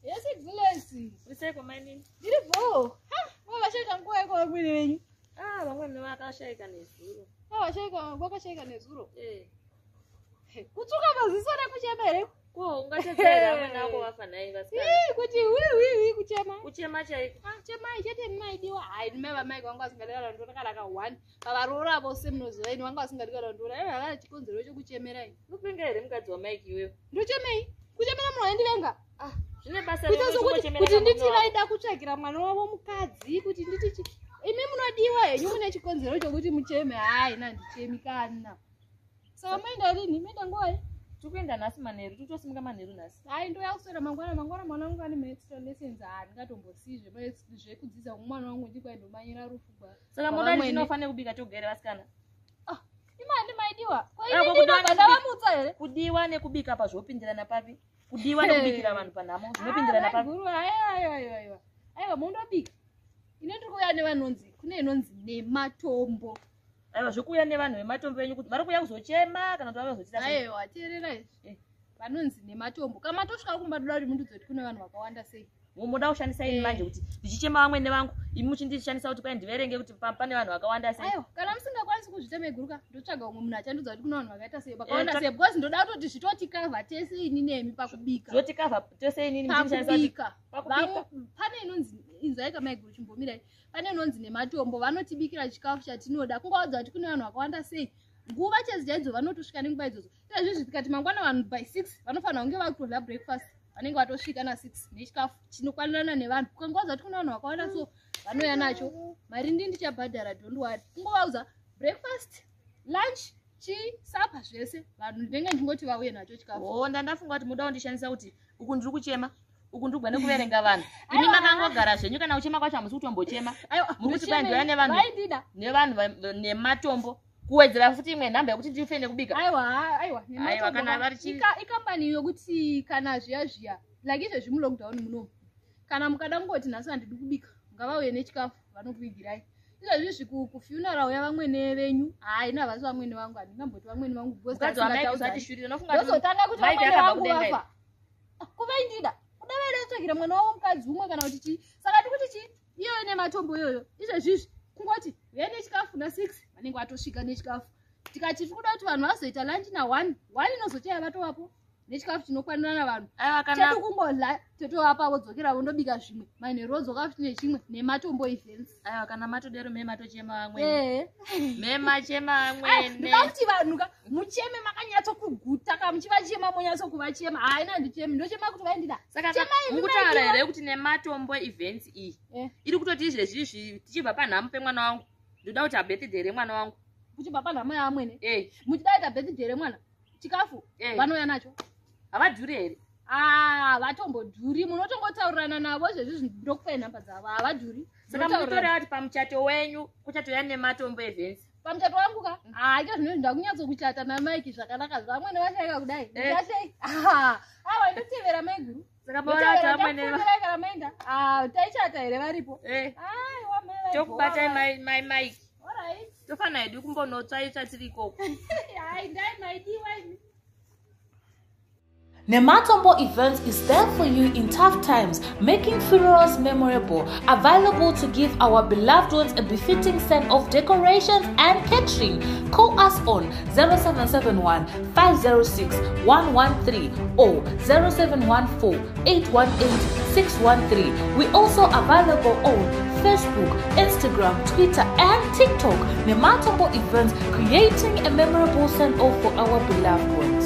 Yes, Excellency. Uriseko mainini? Ndiri bho. Ha, vakashaika nguva yeko vamwene venyu. Ah, vamwene vakashaika nezuro. Vakashaika, vakashaika nezuro. Eh. Kutsvuka maziso nekuchema here? Ko, ungatedzera vamwene vako vafa nhai vasikana. Ii, kuti wi wi wi kuchema. Kuchema chaiko. Ah, chemai chete maidiwa. Hai, mai vamai vanga vasingadi kana kundiona kana ka one. Pavaroora vose munoziva ini vanga vasingadi kana kundiona. Aiwa, havana chikonzero chekuchemera ini. Unopenga here mukadzi waMike iwewe? Ndochemei? Kuchemera munhu waindivenga? Ah, zvine basa Kuita rei sokuti uchingochemera kuti murume nditi wako? vaida kutsvagira mwana wavo mukadzi kuti nditi imi munodiwa henyu mune chikonzero chokuti mucheme. Hai, nandichemi kana. Saka moenda rini? Moenda nguvai? Tikuenda nhasi manheru, totosimuka manheru nhasi. Hai, ndouya kuswera mangwana. Mangwana mwana wangu ane maextra lessons. Handingatombosii zvekudzidza kumwana wangu ndikwaindomanyira rufu gwa. Saka moda Vamwene. tinofanira kubika togere vasikana. Ah, imani maidiwa. Ko Eh, ini ko kudiwa ndinobva nekubika. ndavamutsa here? Kudiwa nekubika pa zvopindirana papi? Kudiwa nekubikira vanhu panhamo zvinopindirana Ah, papi? maiguru, aiwa, aiwa, aiwa, aiwa. Aiwa, mondobika. Ini ndiri kuuya nevanonzi, kune inonzi nematombo. Aiwa, zvekuuya nevanhu vematombo enyu kuti vari kuuya kuzochema kana kuti vari kuzochita sei? Aiwa, teerera izvi. Eh. Vanonzi nematombo. Kana matosvika kumba ndoda kuti mundiudze kuti kune vanhu vakawanda sei. Munoda kushandisa ini Eh. manje kuti ndichichema vamwene vangu, imi muchindishandisa kuti kwai ndiverenge kuti pane vanhu vakawanda sei. Aiwa, kana musingakwanisi kuzviita maiguru ka, ndotsvaga umwe munhu achandiudza kuti kune vanhu vakaita sei, vakawanda Eh, sei, because ndoda kutoti zvitotikavha tese ini nemi pakubika. Zvotikavha tese inini muchindishandisa kuti Pakubika. pakubika. Pane inonzi inzwai kamaiguru chimbomirai. Pane inonzi nematombo, vanotibikira chikafu chatinoda. Kungovaudza kuti kune vanhu vakawanda sei. Nguva chaidzo chaidzo vanotosvika nenguva idzodzo. Izvezvi tikati mangwana vanhu by 6 vanofanira kunge vakutodya breakfast. Vanenge vatosvika na 6 nechikafu chinokwanirana nevanhu. Ukangovaudza kuti kune vanhu vakawanda so vanouya nacho. Mari ndini ndichabhadhara, don't worry. Kungovaudza breakfast, lunch, chi supper zvese. Vanhu ndinenge ndingoti vauye nacho chikafu. Oh, ndandafunga kuti muda kundishandisa kuti uku ndiri kuchema, uku ndiri kugwa nekuverenga vanhu. Imi makangogara zvenyu, kana kuchema kwacho hamusi kutombochema. Aiwa, Muri kuti kwai ndouya nevanhu. Vaindida. Nevanhu nematombo, kuwedzera futi imwe nhamba yekuti ndife nekubika. Aiwa, aiwa, nematombo Aiwa, kana ka. vari Ikambani yokuti kana zviya zviya like izvezvi mulockdown munomu, kana mukada kungoti nhasi handidi kubika, ngavauye nechikafu vanokuvigirai. Izvezvi kufuneral yavamwene venyu, hai, navasi vamwene vangu, handingamboti vamwene vangu because Mukadzi waMike tasingatauzani. usatishurira, unofunga kuti Ndozotanga kuti Mike vamwene akabva vangu kudenga vafa. Ah, kuvaindida kuda vaida kutsvagira mwana wavo mukadzi umwe kana kuti chii. Saka ndikuti chii, iyoyo nematombo iyoyo izvezvizvi kungoti uyai nechikafu na 6 vanenge vatosvika nechikafu. Tikati tiri kuda kuti vanhu vazoita lunch na 1, 1 inozochaya vatovapo nechikafu chinokwanirana vanhu. Aiwa, kana Chedu kungodla totovapa, vodzokera vondobika zvimwe manheru, vodzoka futi nechimwe nematombo events. Aiwa, kana matodero me matochema vamwene. Eh. Me machema Ai, vamwene. ndoda kuti vanhu ka mucheme makanyatsokuguta ka, muchivachema monyatsokuvachema. Hai, nandichemi, ndochema kuti vaindida. Saka Chemai imi mukutaura maidiwa. here kuti nematombo events iyi Eh. iri kutoti izvezvizvi tichibva panhamo pemwana wangu, ndoda kuti abirthday remwana wangu. Kuchibva panhamo yaamwene? Eh. Muchida kuita birthday remwana, chikafu Eh. vanouya nacho. Havadhuri here? Ah, vatombodhuri, munotongotaurirana navo zvezvizvi, ndokupai nhamba dzavo, havadhuri. Saka Munotaurirana. munotoreva kuti pamuchato wenyu kuchatouya nematombo events? Pamuchato wangu ka, hai, ke zvinozvi ndakunyatsokuchata namaiki zvakanaka, vamwene vashaika kudai. Eh. Ndichatei? Awa, ndotevera maiguru. Saka maona kuti vamwene Ndotevera kana maenda. Ah, taichata here varipo? Eh. Aiwa, mai vaibhowa Tokubatai vai. mai Mike. Alright. Tofanira hedu kumbonotsvaitsva tiri ikoko. Hai, ndai maidiwa imi. Nematombo Events is there for you in tough times, making funerals memorable, available to give our beloved ones a befitting send of decorations and catering. Call us on 0771 506 113 or 0714 818 613. We also available on Facebook, Instagram, Twitter, and TikTok. Nematombo Events, creating a memorable send off for our beloved ones.